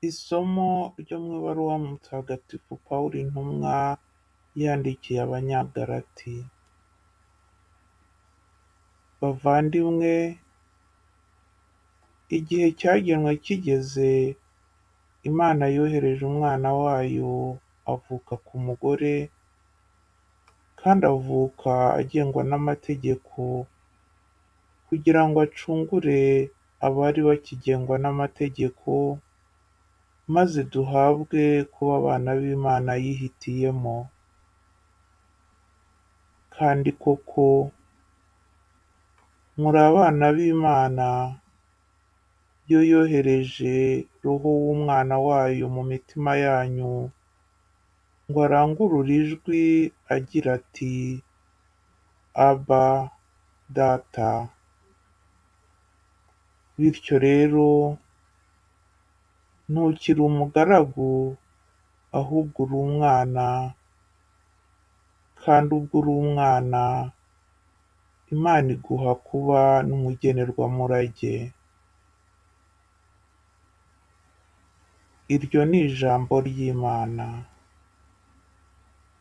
Isomo ryo mu ibaruwa Mutagatifu Pawulo intumwa yandikiye Abanyagalati. Bavandimwe, igihe cyagenwe kigeze, Imana yohereje Umwana wayo avuka ku mugore, kandi avuka agengwa n'amategeko, kugira ngo acungure abari bakigengwa n'amategeko, maze duhabwe kuba abana b'Imana yihitiyemo. Kandi koko muri abana b'Imana, yo yohereje Roho w'Umwana wayo mu mitima yanyu, ngo arangurure ijwi agira ati “Aba, Data”. Bityo rero, ntukiri umugaragu, ahubwo uri umwana, kandi ubwo uri umwana, Imana iguha kuba n'umugenerwamurage. Iryo ni ijambo ry'Imana.